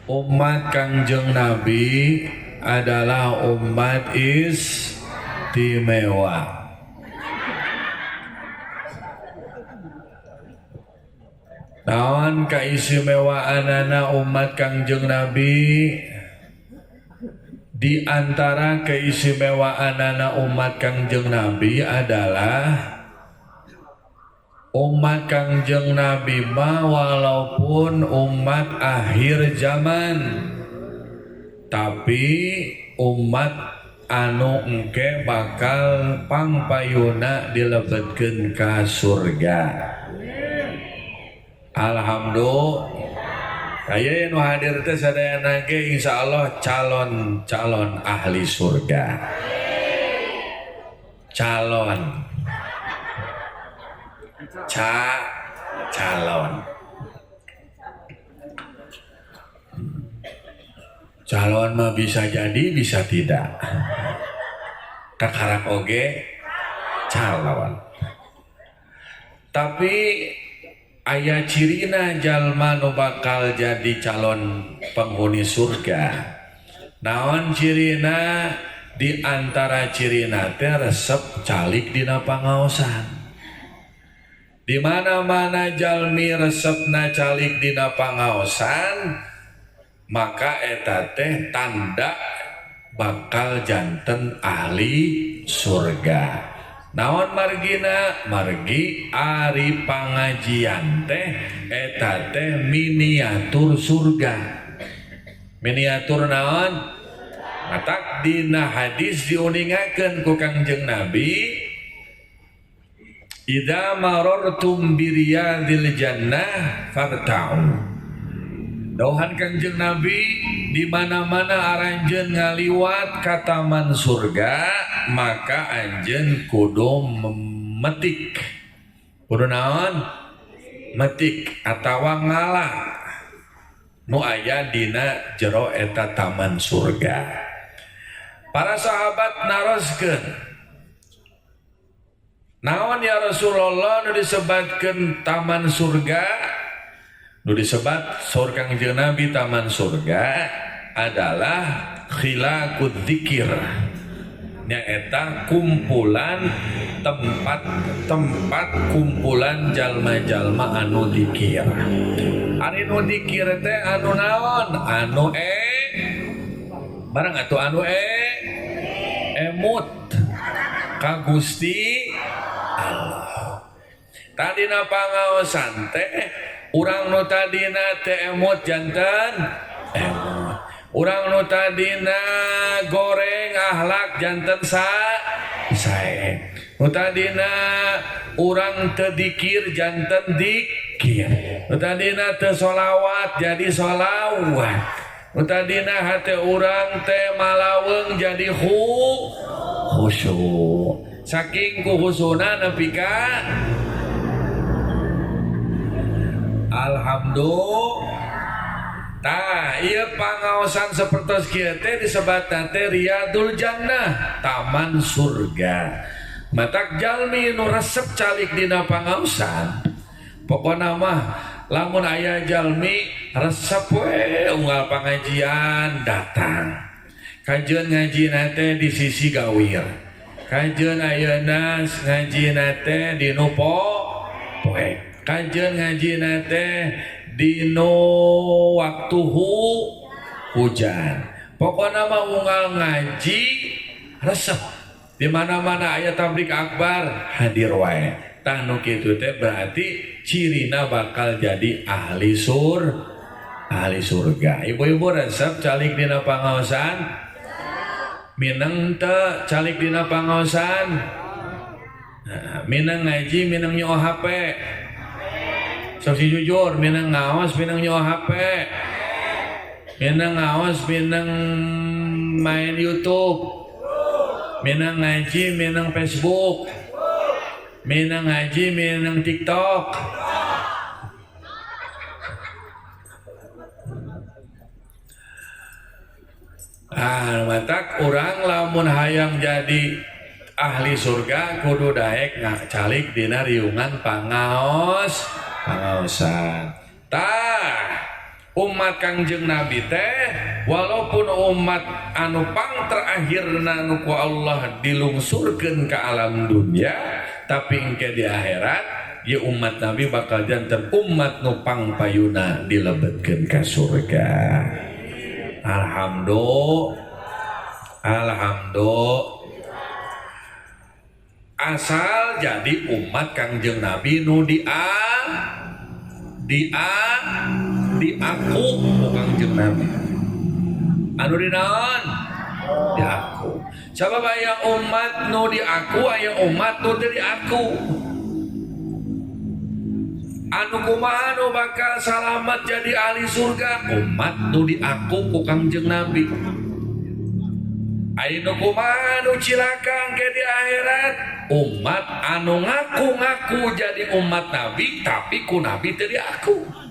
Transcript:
Umat Kangjeng Nabi adalah umat istimewa. Naon kaistimewaanana umat Kangjeng Nabi? Di antara keistimewaanana umat Kangjeng Nabi adalah umat Kangjeng Nabi mah walaupun umat akhir zaman, tapi umat anu engke bakal pangpayuna dilebetkeun ka surga. Alhamdulillah. Aya nu hadir teh sadayana ge insyaallah calon-calon ahli surga. Calon. Calon. Calon mah bisa jadi bisa tidak. Kakarak oge calon. Tapi aya cirina jalma nu bakal jadi calon penghuni surga. Naon cirina? Di antara cirina teh resep calik dina pangaosan. Di mana-mana jalmi resepna calik dina pangaosan, maka eta teh tanda bakal janten ahli surga. Naon margina? Margi ari pangajian teh eta teh miniatur surga. Miniatur naon? Matak dina hadis diuningakeun ku Kangjeng Nabi, idza marartum biriyadil jannah farta'u. Dauhan Kangjeng Nabi, di mana-mana aranjeun ngaliwat ka taman surga, maka anjeun kudu metik. Kudu naon? Metik atawa ngala nu aya dina jero eta taman surga. Para sahabat naroskeun, naon ya Rasulullah nu disebatkeun taman surga? Nu disebat saur Kangjeng Nabi taman surga adalah khilaqud dzikir. Nyaeta kumpulan tempat-tempat kumpulan jalma-jalma anu dzikir. Ari nu dzikir teh anu naon? Anu barang atuh anu emut ka Gusti Allah. Tadina pangaosan teh urang nu tadina teh emut janten emut. Urang nu tadina goreng akhlak janten sae. Nu tadina urang teu dikir janten dikir. Nu tadina teu solawat jadi solawat. Nu tadina hate urang teh malaweung jadi khusyuk. Saking kuhusuna nepi ka alhamdulillah. Tah, ieu pangaosan sapertos kieu teh disebatna teh Riyadul Jannah, taman surga. Matak jalmi nu resep calik dina pangaosan, pokona mah lamun aya jalmi resep we unggal pangajian datang. Kajeun ngajina teh di sisi gawir. Kajeun ayeuna ngajina teh di nu poek. Kajeun ngajina teh dino waktu hujan. Pokoknya mah unggal ngaji resep. Di mana-mana aya tablik akbar hadir wae. Tah nu kitu teh berarti cirina bakal jadi ahli surga. Ibu-ibu resep calik dina pangaosan? Mineng teu calik dina pangaosan? Nah, mineng ngaji mineng nyo HP. Sok si jujur, minang ngaos, minang nyawa HP, minang ngaos, minang main YouTube, minang ngaji, minang Facebook, minang ngaji, minang TikTok. Ah, matak urang lamun hayang jadi ahli surga kudu daek ngacalik dina riungan pangaos. Pangaosan. Tah, Umat Kangjeng Nabi teh walaupun umat anu pang terakhirna nu ku Allah dilungsurkeun ke alam dunia, tapi engke di akhirat ya umat Nabi bakal janten umat nu pang payuna dilebetkeun ka surga. Alhamdulillah. Alhamdulillah. Asal jadi umat Kangjeng Nabi nu di a di a diaku ku Kangjeng Nabi. Anu di naon? Diaku. Sabab aya umat nu diaku, aya umat nu teu diaku. Anu kumaha nu bakal salamat jadi ahli surga? Umat nu diaku ku Kangjeng Nabi. Aya nu kumaha nu cilaka engke di akhirat? Umat anu ngaku-ngaku jadi umat Nabi tapi ku Nabi teu diaku.